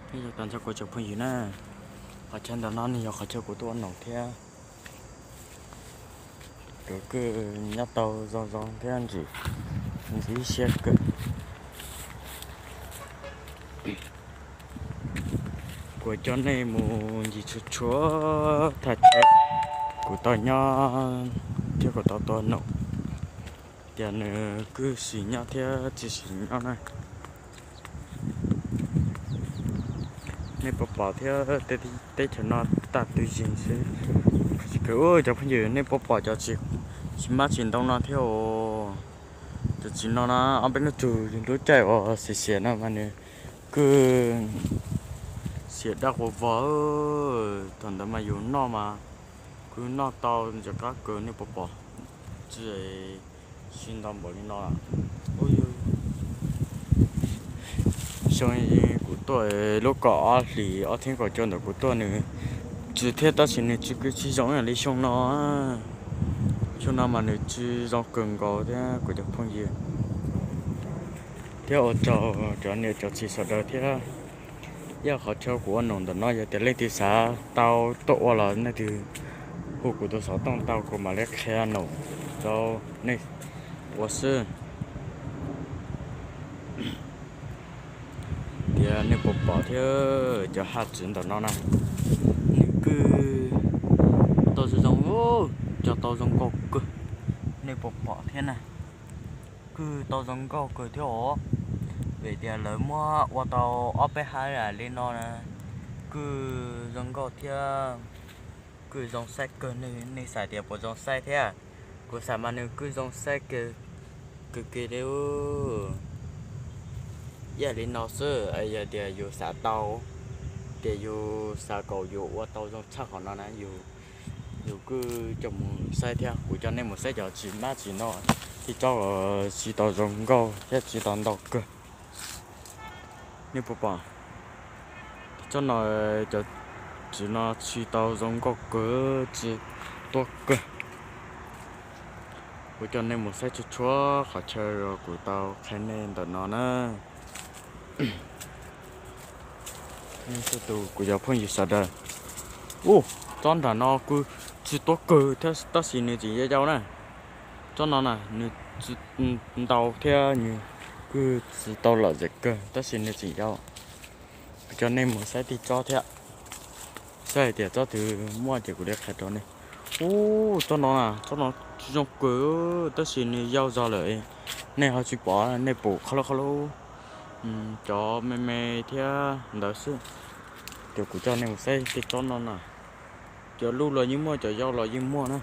Nyob zoo tag nrho kuv cov phooj ywg na, qhov chaw ntawm no nws yog qhov chaw kuv tuaj ua noom thiab. Kuv kuj nyob tau zoo zoo thiab ntsim ntxim siab kawg. Kuv coj nej mus ncig tshua tshua thaj chaw kuv tau nyob thiab kuv tau tuaj ua noom, tias nws kuj sim nyob thiab tsis sim nyob na. Nej puas pom thiab, teb chaws no tag twg zeeg xwb. Cov phooj ywg, nej puas pom cov txiv mab txiv ntoo no thiab os? Cov txiv no na, ob peb hnub tug yus lub caij uas xiav xiav no mas nws kuj xiav daj quas vog. Thaum ntawd mas yus noj mas kuj noj tau ntxim qab kawg, nej puas pom. Tsis sib ntau npaum li no. Xyoo kuv tuaj lub kaum ob hlis ob txhiab kaum cuaj ntawm kuv tuaj nws tsw thiab, tab sis nws tsw kuj tsis zoo ib yam li xyoo no. Xyoo no mas nws tsw zoo kawg nkaus thiab kuv cov phooj ywg, thiab ua tsaug cov niam cov txiv sawv daws thiab. Yog qhov chaw kuv ua noom ntawm no, yog tias leej twg xav tau tuaj ua los nej tig hu kuv tus xov tooj tau, kuv mam li qhia noom rau nej ua xwb. Tias nej puas pom thiab, cov haj tsev ntawm no na, nws kuj tau zoo zoo, cog tau zoo nkauj kawg. Nej puas pom thiab na, kuj tau zoo nkauj kawg thiab os. Vim tias lawv muab ua tau ob peb hab li no na, kuj zoo nkauj thiab, kuj zoo saib kawg. Nej xav tias puas zoo saib thiab? Kuv xav mas nws kuj zoo saib kawg, kawg kiag li. Ib yam li no xwb, yog tias yus xav tau, tias yus xav kom yus ua tau zoo tshaj qhov no na, yus kuj coj mus saib thiab. Kuv coj nej mus saib cov txiv mab txiv ntoo, tib tsob tsis tau zoo nkauj thiab tsis tau ntau kawg. Nej puas pom, tib tsob no, cov txiv no tsis tau zoo nkauj kawg, tsis tuab kawg. Kuv coj nej mus saib tsuag tsuag qhov chaw uas kuv tau qhia nej ntawm no na. Tus kuv cov phooj ywg sawv daws, ub, tsob nram no kuj tsis tuab kawg thiab, tab sis nws tseem yau yau na. Tsob no na nws tsis ntau thiab nws kuj tsis tau lom zem kawg, tab sis nws tseem yau. Kuv coj nej mus saib tib tsob thiab, saib hais tias tsob twg muaj ces kuv li qhia rau nej. Ub, tsob no na, tsob no tsis zoo kawg, tab sis nws yau zog lawm. Nej ho tsis pom, nej pom qhov lub qhov lub, cov me me thiab ntawd xwb. Ces kuv coj nej mus saib tej tsob no na, cov luj los yeej muaj, cov yau los yeej muaj na.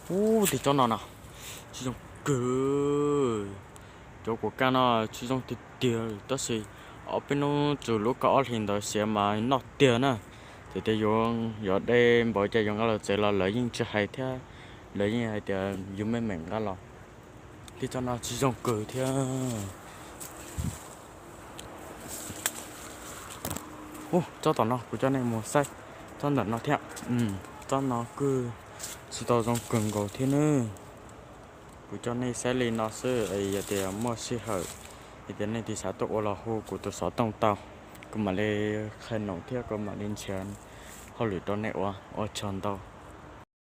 Ub, tej tsob no na, tsis zoo kawg. Cov kuv kaj no tsis zoo tiag tiag, tab sis ob peb hnub txog lub kaum ob hlis ntawd xiav mas noj tiag na. Ces tias yuav, yuav de npaum cas yuav nqa los tsev los lawv yeej tsis hais thiab, lawv yeej hais tias yus meej meem nqa los. Tej tsob no tsis zoo kawg thiab. Ub, tsob tom no kuv coj nej mus saib tsob ntawm no thiab. Tsob no kuj tsis tau zoo kawg nkaus thiab nawb. Kuv coj nej saib li no xwb, yog tias muaj sij hawm, yog tias nej tig xav tuaj ua los hu kuv tus xov tooj tau, kuv mam li qhia noom thiab kuv mam li nrhiav hauj lwm rau nej ua. Ua tsaug ntau.